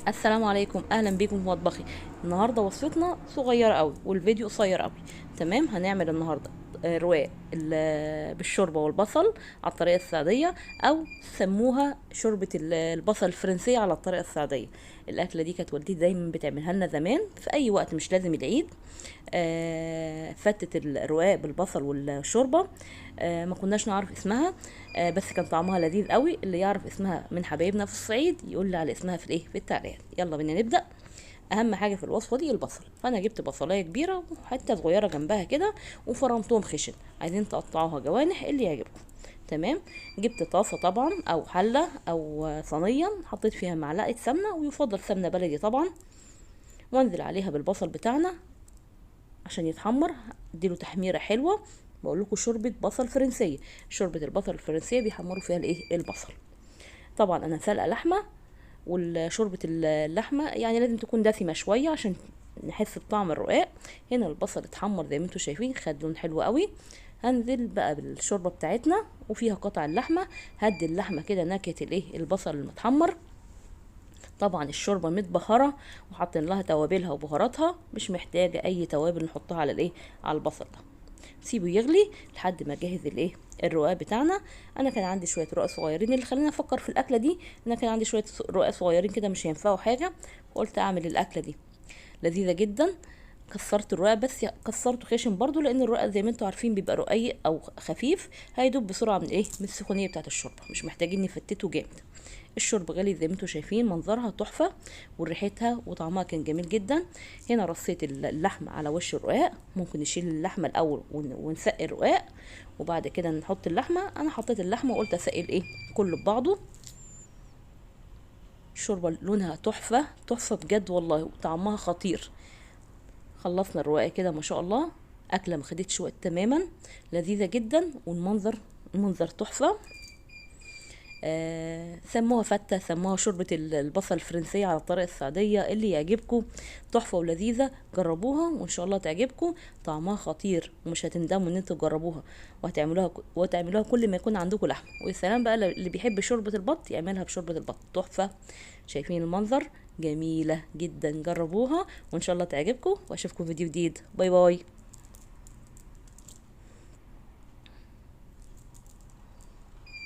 السلام عليكم، اهلا بيكم في مطبخي. النهارده وصفتنا صغيرة قوي والفيديو قصير قوي. تمام، هنعمل النهارده رواق بالشوربه والبصل على الطريقة السعودية، او سموها شوربة البصل الفرنسية على الطريقة السعودية. الاكلة دي كانت والدتي دايما بتعملها لنا زمان في اي وقت، مش لازم العيد. فتة الرواق بالبصل والشوربه، ما كناش نعرف اسمها، بس كان طعمها لذيذ قوي. اللي يعرف اسمها من حبايبنا في الصعيد يقول لي على اسمها في الايه في التعليقات. يلا بينا نبدا. اهم حاجة في الوصفة دي البصل، فانا جبت بصلايه كبيرة وحتة صغيرة جنبها كده وفرمتهم خشن، عايزين تقطعوها جوانح اللي يعجبكم. تمام، جبت طاسه طبعا او حله او صينية، حطيت فيها معلقه سمنه، ويفضل سمنه بلدي طبعا، وانزل عليها بالبصل بتاعنا عشان يتحمر، اديله تحميره حلوة. بقول لكم شوربة بصل فرنسية، شوربة البصل الفرنسية بيحمروا فيها الايه البصل. طبعا انا سلقه لحمه، والشوربه اللحمة يعني لازم تكون دسمة شوية عشان نحس بطعم الرقاق. هنا البصل اتحمر زي ما انتم شايفين، خد لون حلو قوي. هنزل بقى بالشوربه بتاعتنا وفيها قطع اللحمة، هدي اللحمة كده نكهة الايه البصل المتحمر. طبعا الشوربة متبهره وحاطين لها توابلها وبهاراتها، مش محتاجه اي توابل نحطها على الايه على البصل ده. سيبه يغلي لحد ما اجهز الايه الرقاق بتاعنا. انا كان عندي شوية رقاق صغيرين، اللي خلاني افكر في الاكلة دي انا كان عندي شوية رقاق صغيرين كده مش هينفعوا حاجة، وقلت اعمل الاكلة دي لذيذة جدا. كسرت الرقاق، بس كسرته خشن برضو لان الرقاق زي ما انتم عارفين بيبقى رقيق او خفيف، هيدوب بسرعة من ايه من السخونيه بتاعه الشوربة، مش محتاجين نفتته جامد. الشوربة غليت زي ما انتم شايفين، منظرها تحفة وريحتها وطعمها كان جميل جدا. هنا رصيت اللحمة على وش الرقاق، ممكن نشيل اللحمة الاول ونسقي الرقاق وبعد كده نحط اللحمة. انا حطيت اللحمة وقلت اسقي الايه كله ببعضه. الشوربة لونها تحفة تحفة بجد والله، وطعمها خطير. خلصنا الرقاق كده ما شاء الله، اكله ما خدتش وقت تماما، لذيذة جدا، والمنظر منظر تحفة. سموها فته، سموها شوربة البصل الفرنسية على الطريقة السعودية، اللي يعجبكم. تحفة ولذيذه، جربوها وان شاء الله تعجبكم، طعمها خطير ومش هتندموا ان انتوا تجربوها، وهتعملوها كل ما يكون عندكم لحمه. ويا سلام بقى اللي بيحب شوربة البط يعملها بشوربه البط، تحفة. شايفين المنظر؟ جميلة جدا، جربوها وان شاء الله تعجبكم، واشوفكم في فيديو جديد. bye bye.